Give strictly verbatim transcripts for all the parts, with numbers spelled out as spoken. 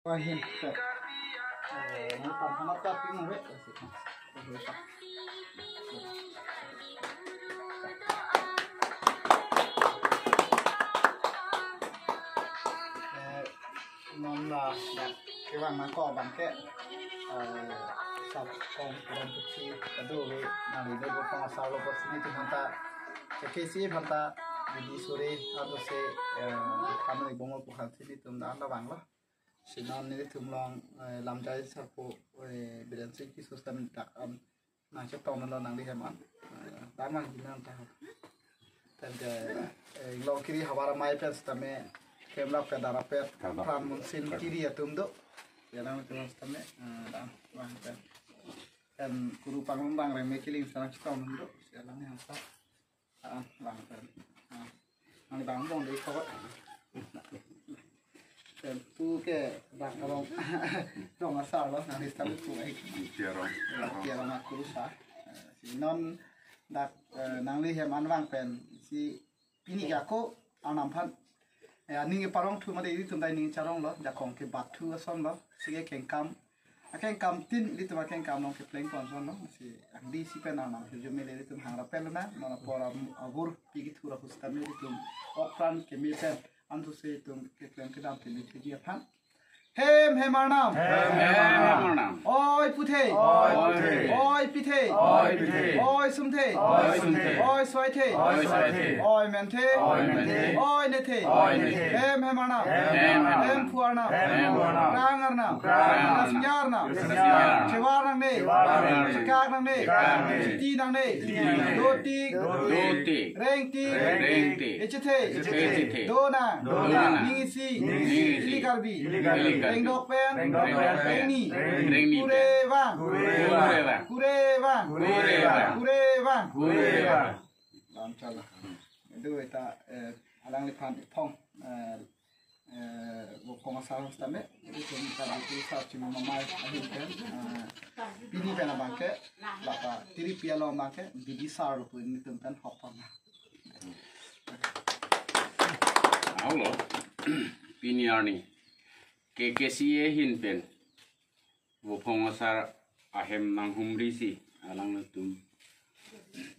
Wahin. Eh, nang pam hamat ta ping nang re. Eh, non la dak kevang nangkok abang ke, eh, sap kong kurang kecil, aduh, we, nang ini bukan asal lo, pos ini cuma ta, cekesi phanta, jadi sore atau se, eh, kami bongo bukan sini tunda anda bang lo. Si non nelitum along, eh, lamjai sarpo, eh, Biren Singh Tisso sitame dak an nangchetong lo nangli hem an. Eh, damang jinan ta. Tangte, eh, inglong kiri havar amei pen sitame, kemrap ke darapet, Darapet. Pran Munsin kiri atum do. Ya nangtum sitame, eh, dam, bang pen. Kan kuru pangrum bang reme kiling sana chetong do. Ya nang hem ta. Ah, bang pen. Ah, nang bang bong dei kok. Pen pu ke bang rong, rong asar lo, nangli sitame pu ai. Tiarong. Tiarong aku sa. Eh, si non dak, eh, nangli hem an bang pen si pini ke ako anam aphan. Ya, ning parong thu mate ilitum dai ning charong lo, jakong ke bat thu ason lo, si ke kengkam. Akengkam tin ilitum akengkam along kepleng pon ason lo, si angdi si pen anam hirjume le ilitum hangra pen lo na, non apor am-, abur pigi thura husitame ilitum ok pran keme pen, antu si itum keklem kedam keme theji aphan. Hem hem arnam. Hem hem arnam. Oi puthe. Oi puthe. Oi pithe. Oi pithe. Oi sumthe. Oi sumthe. Oi soithe. Oi soithe. Oi menthe. Oi menthe. Oi nethe. Oi nethe. Hem hem arnam. Hem hem arnam. Hemphu arnam. Hemphu arnam. Krang arnam. Krang arnam. Rasnya arnam. Rasnya arnam. Chevar nangne. Chevar nangne. Chekak nangne. Chekak nangne. Chiti nangne. Chiti nangne. Dotik. Dotik. Rengtik. Rengtik. Echethe. Echethe. Dona. Dona. Ning isi. Ning isi. Ili Karbi. Ili Karbi. Rengdok pen. Rengdok pen. Rengni. Rengni. Kure vang. Kure vang. Kure vang. Kure vang. Kure vang. Kure vang. Lam chala. Itu ita, eh, alangliphan iphong, eh, eh, Vokong asar sitame, ilitum ta itu sa chimi mamai ahin pen, eh, pini pen abang ke, lata tiri pia lo abang ke, bidi sar lo pu ilitum pen hok pon. Aulo, pini arni, K K C A ahin pen, Vokong asar ahem nanghumri si alanglitum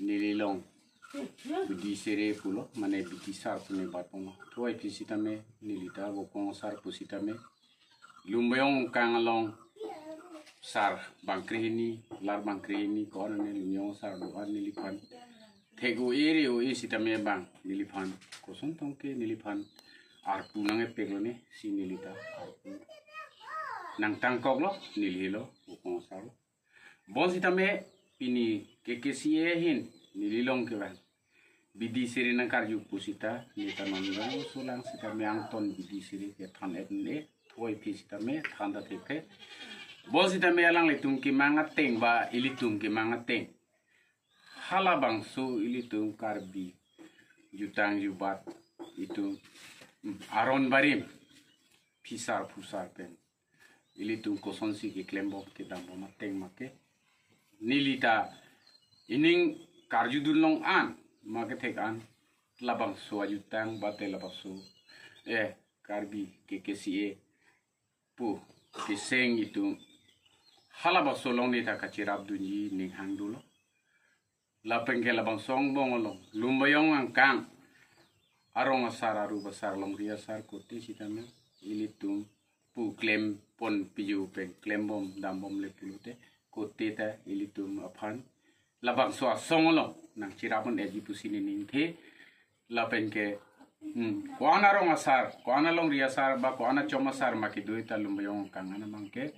neli along bidi sere pulo, mane bidi sar pune bat pon lo. Thoi phi sitame neli ta Vokong asar pusitame Lumbajong kang along sar bangkrehini, lar bangkrehini ko-an ne Lumbajong sar do-an neliphan thek-o-e re-o-e sitame bang neliphan koson tong ke neliphan arpu nang-epek lo ne si neli ta arpu nangtangkok lo, neli helo Vokong asar lo. Bonsitame pini K K C A ahin neli along kevang bidi sere nangkarju pusita neli ta non rang sulang sitame angton bidi sere kethan et ne thoi phi sitame than ta thek the. Bonsitame alanglitum kemang ateng ba ilitum kemang ateng halabangso ilitum Karbi jutang jubat itum, mm, aron barim phisar phusar pen ilitum kosonsi keklembom kedambom ateng make neli ta ining karjudun long an make thek an labangso ajutang bate labangso, eh, Karbi K K C A pu keseng itum halabangso along neli ta kachirap dunji ning hang dolo. Lapen ke labangso angbong along Lumbajong angkang arong asar, arup asar, longri asar kote sitame ilitum pu klem pon piju pen klembom dambom le pulote kote ta ilitum aphan labangso asong along nangchirap un-eji pusi neli ningthe. Lapen ke, hmm, ko-an arong asar, ko-an alongri asar ba ko-an achom asar ma kedo ta Lumbajong angkang an abang ke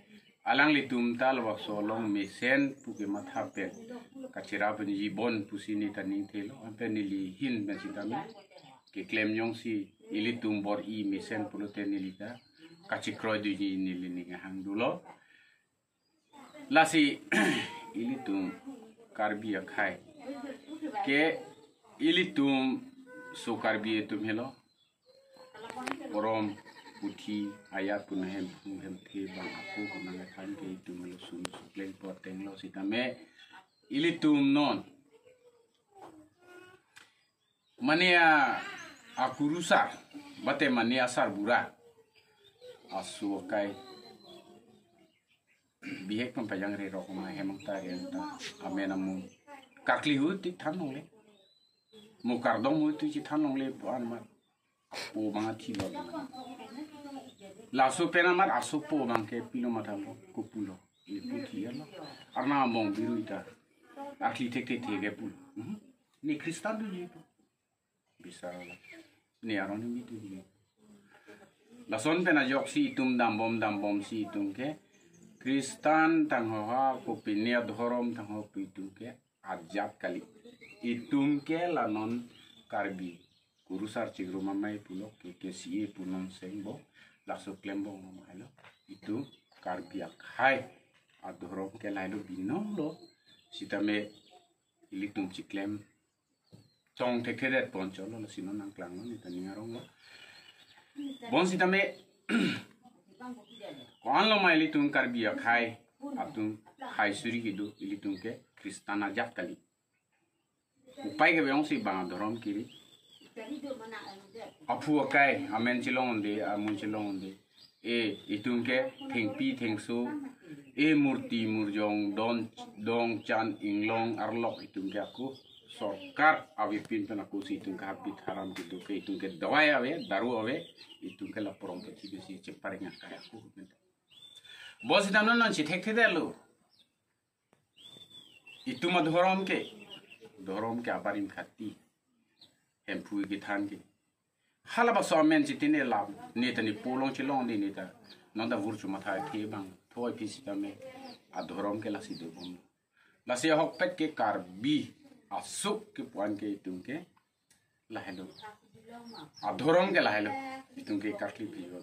alanglitum ta labangso along mesen pu kematha pen kachirap unji bon pusi neli ta ningthe lo. Anpen neli ahin pen sitame keklem jongsi ilitum bor-i mesen pulote neli ta kachikroi dunji neli ning hang dolo. Lasi ilitum Karbi akhei ke ilitum so Karbi atum helo. Porom puthi ayat puna hemphu hemphe bang ako kunang ethan ke itum helo sunu supleng poteng lo sitame ilitum non mane a, akurusar, bate mane asarbura. aso akai bihek pon pajangre rok ma hem angta re angta amen amu karkli hu tik than longle, mo kardom hu tik than longle pu-an ma po bang athi lo. Laso pen amat aso po bang ke pilo matha lo, kopulo, ili pu thi lo. Arnam angbong biru ita, arli thek thek thek ke pulo. Mhm. Ne Kristan dunji pu. Bisa la. Ne aron ni tu ji. Lason pen ajoksi itum dambom dambomsi itum ke Kristan tangho ha kopine adhorom tangho pu itum ke ajat kali. Itum ke la non Karbi kurusar chikrum amei pulo, ke ke si e pu non seng bo, laso klem bo ngom hai lo. Itum Karbi akhai adhorom ke lahai lo, binong lo. Sitame ilitum chiklem tong thekthedet pon cholo, lasi non nangklang lo, ne ta ning arong lo. Bonsitame ko-an lo ma ilitum Karbi akhai atum khai suri kedo, ilitum ke Kristan ajat kali. Upai ke beyong si bang adhorom kiri. Aphu akai amen chelong unde, amun chelong unde. E, itum ke thengpi thengso, e murti murjong, don dong chan inglong arlok itum ke ako sorkar avepin pen ako si itum ke habit haram kedo ke, itum ke dawai ave, daru ave, itum ke la porong pachibesi cheparing akai ako. Bonsitame non si thekthedet lo. Itum adhorom ke, dhorom ke abarim khati, Hemphu kethan ke. Halabangso amen chitine lam, ne ta ne polong chelong di ne ta, non ta vur chumatha the bang, thoi phi sitame, adhorom ke lasi dobom. Lasi ahokpet ke Karbi aso ke pu-an ke itum ke lahelo. Adhorom ke lahelo. Itum ke karkli phi lo.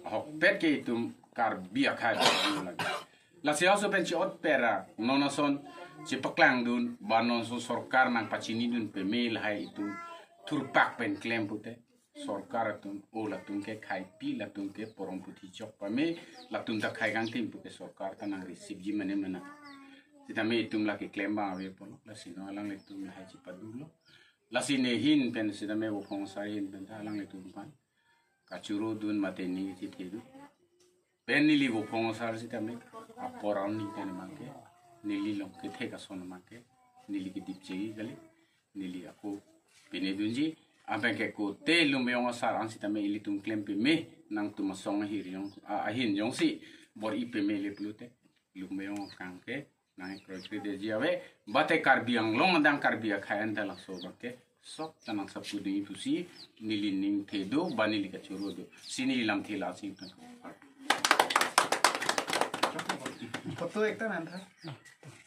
Ahokpet ke itum Karbi akhai lagi. Lasi aso pen chi-ot pera, non ason chipaklang dun, ba non ason sorkar nangpachini dun peme lahai itum thurpak pen klem pute. Sorkar atum, o latum ke khaipi, latum ke porong puthi chok pame, latum ta khai kangting pu ke sorkar ta nang receive ji mane mana. Sitame itum la keklem bang ave pulo, lasi non alanglitum lahai chipadu lo. Lasi ne ahin pen sitame Buphong asar ahin pen ta alanglitum aphan kachoro dun mate ning chethe dun. Pen neli Buphong asar sitame apor aning tene abang ke, neli long kethek ason abang ke, neli kedip chegi kali, neli ako pine dunji, abang ke kote Lumbeyong asar an sitame ilitum klem peme, nangtum asong ahir jong, a-, ahin jongsi bor-i peme le pulote, Lumbeyong akang ke nang kroikre detji ave, bate Karbi Anglong adang Karbi akhai an ta laso abang ke sok ta nangsapu dei pusi neli ning the do, ba neli kachoro do. Si neli lamthe la si ta. Photo ekta nang tha.